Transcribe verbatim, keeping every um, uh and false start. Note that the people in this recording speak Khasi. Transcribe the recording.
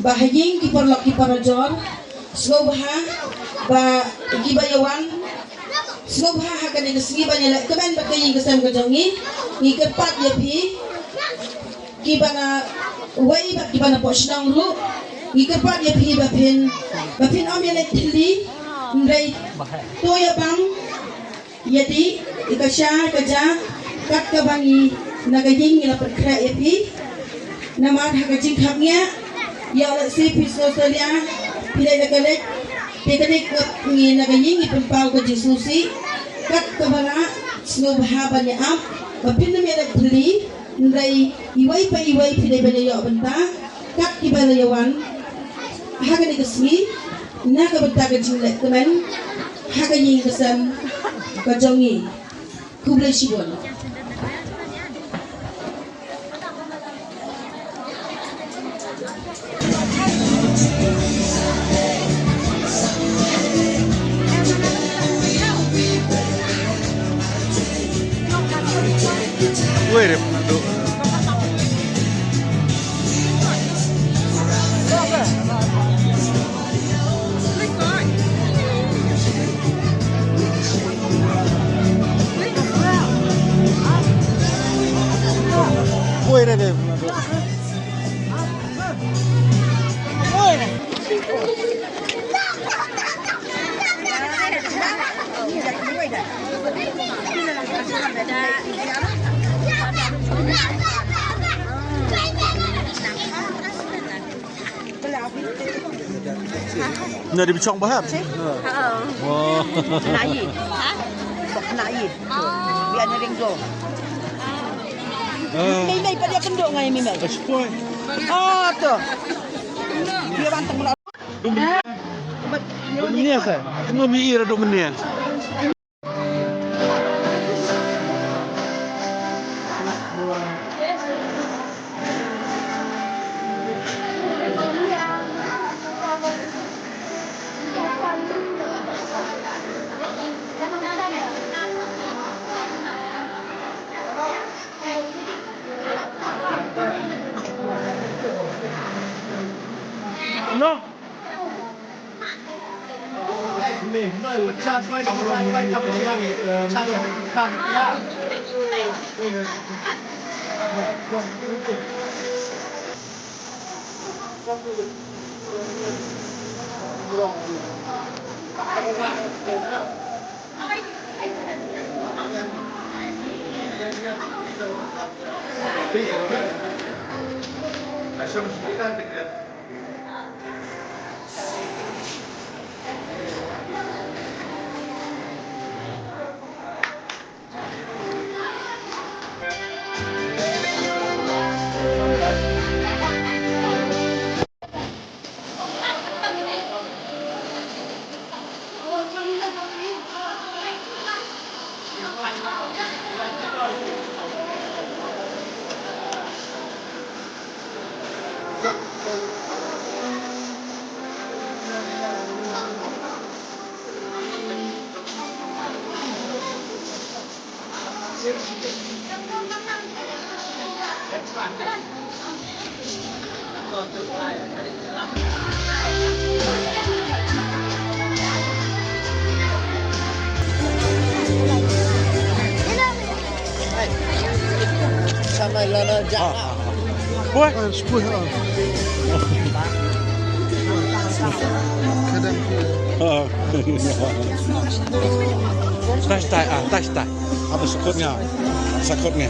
Ba ha ïing ki paralok ki parajor, sngewbha ba kiba ïawan, sngewbha ha kane ka sngi ban ïaleh kmen bad ka ïing ka sem ka jong ngi. Ngi kyrpad ïa phi kiba na wei bad kiba na pdeng shnong ruh, ngi kyrpad ïa phi ba phin, ba phin ym ïaleh thylli, hynrei to ïa bam ïa dih ïa ka sha ka ja, kat kaba ngi na ka ïing ngi la pynkhreh ïa phi. Namar ha ka jingkhapngiah ïa u lehse phi sngewsih ïa phi leh na ka leit, te kane ka ngi na ka ïing ngi pynpaw ka jingsngewsih. Kat kaba lah, sngewbha ban ïa ap ba phin ym ïaleh thylli, hynrei iwei pa iwei phi dei ban ïa ïoh bynta kat kiba la ïawan ha kane ka sngi na ka bynta ka jingleh kmen ha ka ïing ka sem ka jong ngi. Khublei shibun. Wei re pun tu. Wei re pun tu. Na di bichong bahar. Wah. Nai. Ha? Nai. Biar nering do. Ah. Mei mei pada kendok ngai mei mei. Aspoi. Oh tu. Dia banteng pula. Duh menia sa. Tengok mi ira duh menia. No. Sama lana jaga. Wah. Ah, sepuluh, ah. Kadang. Ah. Tash tai, ah, tash tai. Apa sekut nga? Sekut nga.